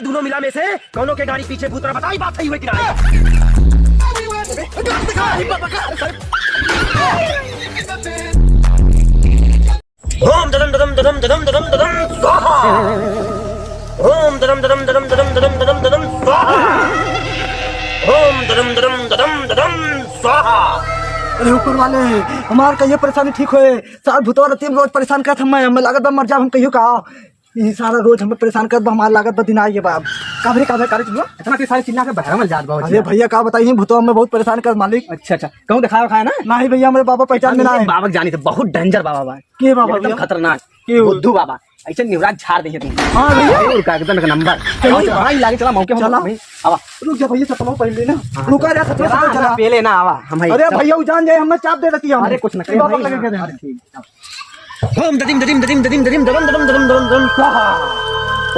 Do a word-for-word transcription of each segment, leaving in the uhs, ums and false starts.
दोनों मिला में से कौनो के गाड़ी पीछे भूत रहा, बताई बात सही हुई कि ना? ओम ददम ददम ददम ददम ददम ददम स्वाहा। ओम ददम ददम ददम ददम ददम ददम स्वाहा। ओम ददम ददम ददम ददम स्वाहा। अरे ऊपर वाले, हमार कहियो परेशानी ठीक होए। सार भूतवा रतिया में रोज परेशान करत हमें, हमें लागत बा मर जाब हम कहियो का। ई सारा रोज हमें परेशान करत बा, हमार लागत बा दिन आइए बाप। काबरे काबरे करे तुम? इतना के सारे चिल्ला के बहरा मल जात बा। अरे भैया का बताई, भूतवा हमें बहुत परेशान करत मालिक। अच्छा, अच्छा। कहूँ दिखाया खाया ना? नहीं भैया, हमरे बाबा पहचान में ना है। बाबा के जानी थे, बहुत danger बाबा बा। के बाबा एकदम भैया? खतरनाक। के हो? बुद्धू बाबा। ऐसे निवराज झाड़ दे तुम। हाँ भैया। और का एकदम एक नंबर। चलो। चला, भाई लागे चला मौके हम चला। भाई, आवा। रुक जा भैया, चप्पल पहन लेना। हाँ, रुका रे, चप्पल चला, चला। पहले ना आवा, हम भाई, अरे चला। भैया, वो जान जाए, हमें चाप दे देती है। अरे कुछ ना, बाबा भाई, लगे हाँ, दे। अरे ठीक है। ओम ददिम ददिम ददिम ददिम ददिम ददम ददम ददम ददम ददम स्वाहा।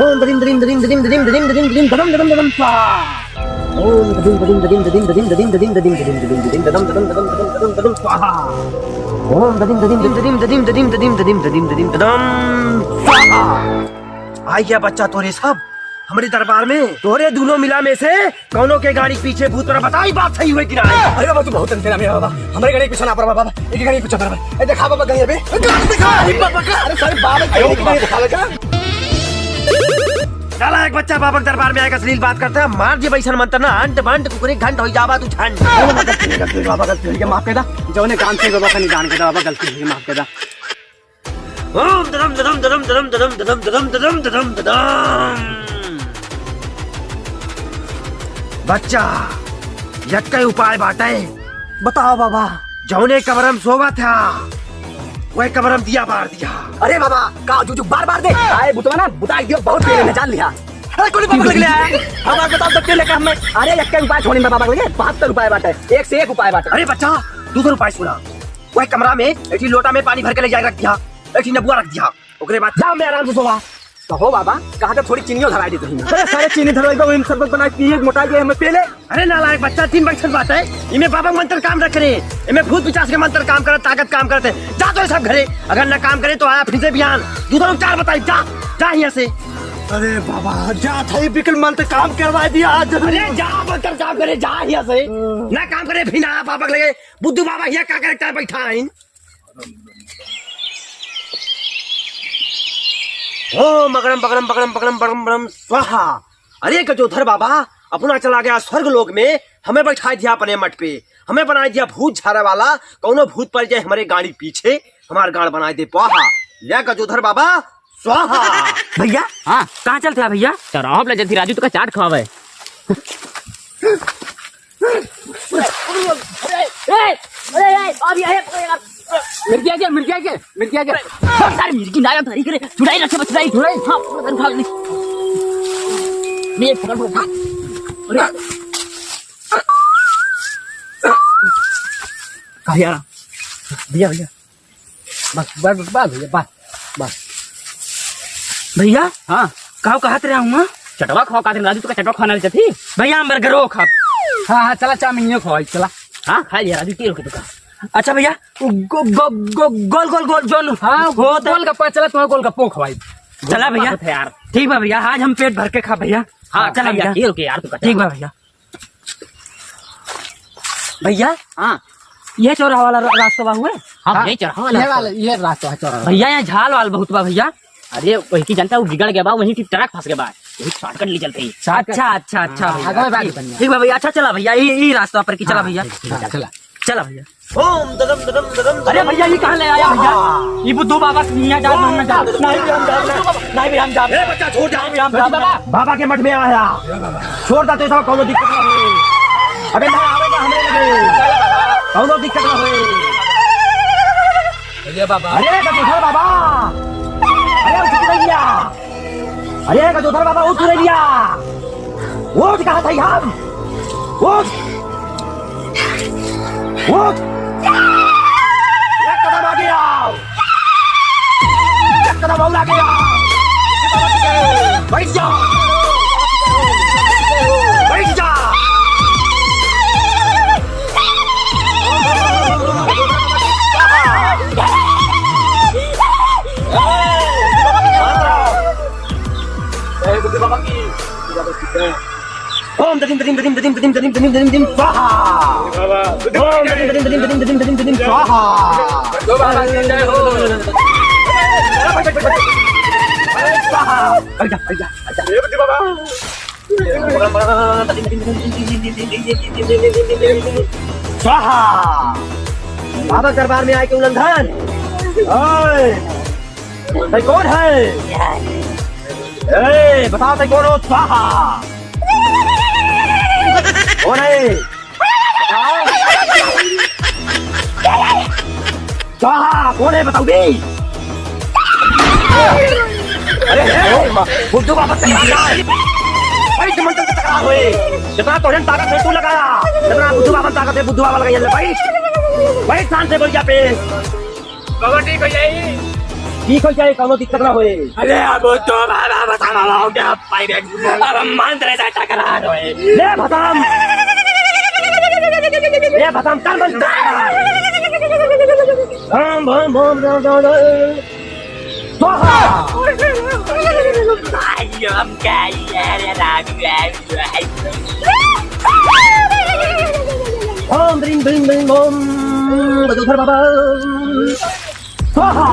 ओम ददिम ददिम ददिम ददिम ददिम ददिम ददिम ददिम ददम ददम ददम स्वाहा। ओम ददिम ददिम ददिम ददिम ददिम ददिम ददिम ददिम ददिम ददिम ददिम ददम ददम ददम ददम ददम स्वाहा। ओम ददिम ददिम ददिम ददिम ददिम ददिम ददिम ददिम ददम स्वाहा। आई गया बच्चा तोरे सब हमरे दरबार में। तोरे दोनों मिला में से कौनो के गाड़ी पीछे भूत पर बताई बात सही हुई कि ना? अरे बाबा, तू बहुत अंधेरा में है बाबा। हमरे गाड़ी पीछे ना पड़ा बाबा। एक गाड़ी पीछे पड़ा। ए, देखा बाबा गाड़ी अबे। गाड़ी दिखा। अरे बाबा का, अरे सारे बाबा गाड़ी दिखा बेटा। नालायक बच्चा, बाबा के दरबार में आके अश्लील बात करता है, मार जे बैसन मंत्र ना, अंट बंट कुकरी घंट हो जाबा तू झंड। अरे बाबा, गलती, गलती, बाबा, गलती हो गया, माफ कर दा। जौने काम से बाबा का नहीं जान के दा, बाबा, गलती हो गई, माफ कर दा। ओम ददम ददम ददम ददम ददम ददम ददम ददम ददम ददम। बच्चा, यक्कै उपाय बाटे। बताओ बाबा। जौने कमरा में सोवा था, वह कमरा में दिया बार दिया। अरे बाबा, का जुजु बार बार दे? आए बुतवा ना, बुता दियो, बहुत पहले ने जान लिया। अरे कोई बाबा लग लिया। हमारे बताओ तो के लेकर हमें। अरे यक्कै उपाय छोड़ी बाबा लगे, बहत्तर उपाय बाटे, एक से एक उपाय बाटे। अरे बच्चा, दूसर उपाय सुना। वह कमरा में एक लोटा में पानी भर के ले जाए रख दिया, एक नबुआ रख दिया। ओकरे बाद जा में आराम से सोवा। तो हो बाबा, कहा था थोड़ी चीनियो धराई देते हैं। अरे सारे चीनी धराई दो, इन शरबत बना के पिए, मोटा गए हमें पहले। अरे नालायक बच्चा, तीन बक्सत बात है, इमे बाबा मंत्र काम न करे, इमे भूत पिचास के मंत्र काम करत, ताकत काम करत है। जा तो सब घरे, अगर न काम करे तो आया फिर से बिहान, दूसरा उपचार बताई, जा, जा यहाँ से। अरे बाबा, जा था ये बिकल मंत्र काम करवा दिया आज। अरे जा मंत्र काम करे, जा यहाँ से। ना काम करे, फिर ना बाबा के लगे, बुद्धू बाबा यहाँ का करे, बैठा है। ओम अगड़म बगड़म बगड़म बगड़म बगड़म बगड़म स्वाहा। अरे गजोधर बाबा, अपना चला गया स्वर्ग लोक में, हमें बैठा दिया अपने मठ पे, हमें बनाई दिया भूत झारे वाला। कौनो भूत पड़ जाए हमारे गाड़ी पीछे, हमार गाड़ बनाई दे पाहा। ले गजोधर बाबा स्वाहा। भैया, हाँ। कहाँ चलते हैं भैया? चौराहा पे ले चलती राजू, तो का चाट खवावे। ए, ए, ए, अब ये है, मिर्गिया के, मिर्गिया के, मिर्गिया के। सारे मिर्गी ना, धरी करे, छुड़ाई रखे, बस छुड़ाई, छुड़ाई। हाँ, पकड़, उठा ले। ले, पकड़, पकड़, उठा। अरे। कहाँ यार? भैया, भैया। बस, बस, बस, बस भैया, बस, बस। भैया, हाँ। काव कहत रहा हूँ, हाँ? चटवा खावा कहत रहा, राजू, तू का चटवा खाना चाहती? भैया, हम बर्गरो खाब। हाँ, हाँ, चला, चाउमीनियो खवाई, चला। हाँ, खा लिया राजू, तेल के दुकान। अच्छा भैया, वो गो-, गो-, गो-, गोल, गोल, गोल, जोन हाँ, होत है। गोलगप्पा, चला, तुम्हें गोलगप्पो खवाई। चला भैया। गोलगप्पा तो है यार। ठीक बा भैया, आज हम पेट भर के खा भैया। हाँ, चला भैया, भैया। तेल के यार, तू का ठीक बा भैया। भैया, हाँ। ये चौराहा वाला रा-, रास्ता बा हुए? हाँ, हाँ, ये चौराहा वाला ये रास्ता वाला, बा। ये रास्ता है चौराहा वाला। भैया, यहाँ झाल वाल बहुत बा भैया। अरे, वही की जनता वो बिगड़ गया बा, वहीं की ट्रक फंस गया बा, वही शॉर्टकट ले चलते हैं। शॉर्टकट। अच्छा, अच्छा, अच्छा हाँ, भैया, आगे में ठीक, बात बन गया। ठीक बा भैया, अच्छा चला भैया, ये, ये रास्ता पर की चला हाँ, भैया। ठीक, ठीक, चला। चला भैया। ओम ददम ददम ददम दम अरे भैया, ये कहाँ ले आया भैया? ये बुद्धू बाबा से मियाँ जात मांगना जात। नहीं भी हम जात ना, नहीं भी हम जात। ए बच्चा, छोड़ जा। नहीं भी हम जात ना। बाबा के मठ में आया। छोड़ देते सब, कौनो दिक्कत ना होई। अबे ना आवे ना हमरे लगे। कौनो दिक्कत ना होई। अरे बाबा। अरे गजोधर बाबा। अरे उठ भैया। अरे गजोधर बाबा, उठ रे भैया। उठ, कहा था हम। उठ। उठ। एक कदम आगे आओ। एक कदम और आगे आओ। बैठ जा। बैठ जा। ए, बुद्धू बाबा की। ओम दधिम दधिम दधिम दधिम दधिम दधिम दधिम दधिम दधिम स्वाहा। बाबा, ओम दधिम दधिम दधिम दधिम दधिम दधिम दधिम स्वाहा। दो बाबा की जय हो। स्वाहा। बैठ जा, बैठ जा, बैठ जा। ये बुद्धि बाबा। स्वाहा। बाबा दरबार में आए के उल्लंघन। ओए, तै कौन है? ए, बताओ तै कौन हो? स्वाहा। कौन है? बताओ। स्वाहा, कौन है बताओ बे? अरे हे, बुद्धू बाबा से मारना है। भाई, मंत्र से टकराव होए। जितना तोहरे ताकत है तू लगाया, जितना बुद्धू बाबा ताकत है बुद्धू बाबा लगाइए। भाई, भाई शांत से बोल जा पे। बाबा ठीक हो जाई। ठीक हो जाई, कौनो दिक्कत ना होए। अरे अब तो बाबा बता रहा हूँ क्या? अब मंत्र से टकराव होए। ले भताम। ले भताम, कर मंत्र। भम, भम, भम, भम, भम, भम। स्वाहा। भाई, हम क्या ही है रे राम, राम, राम। ओम ह्रीं ह्रीं ह्रीं ओम गजोधर बाबा स्वाहा।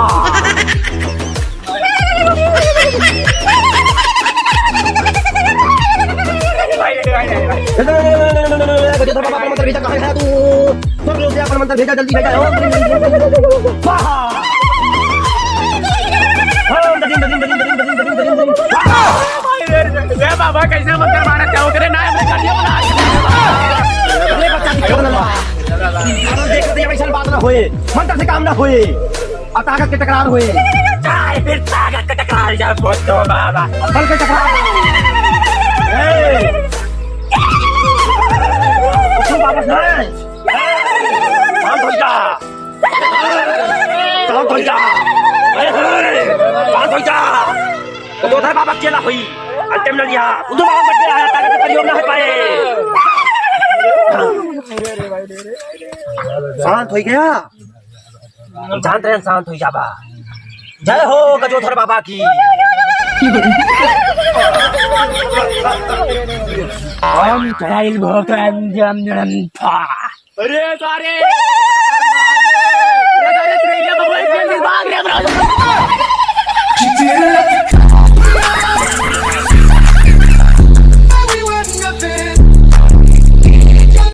गजोधर बाबा, अपन मंत्र भेजा, कहाँ है तू? सब लोग से अपन मंत्र भेजा, जल्दी भेजा। ओम ह्रीं ह्रीं ह्रीं स्वाहा। ओम दधिम दधिम दधिम दधिम दधिम दधिम दधिम स्वाहा। ए बाबा, कैसे मंत्र मारत जाओ? तेरे नाम में गालियां बना। अरे बच्चा, दिक्कत ना ला। अरे देख, ये वैसन बात ना होए, मंत्र से काम ना होए, और ताकत के टकराव होए। चाहे फिर ताकत के टकराव जा, बोल दो बाबा। बल के टकराव। ए! तू वापस ना आए। ए! शांत हो जा। शांत हो जा। ए, ए, शांत हो जा। तो उधर बाबा अकेला होई। अंतिम लड़िया। उधर बाबा बच गया है, ताकत का प्रयोग ना हो पाए। शांत हो गया। जानत रहे शांत हो जाबा। जय हो गजोधर बाबा की। ओम कराइल भोकरम जम जम फा। अरे सारे। अरे सारे, तेरे बाबा एक जल्दी भाग रे, भाग।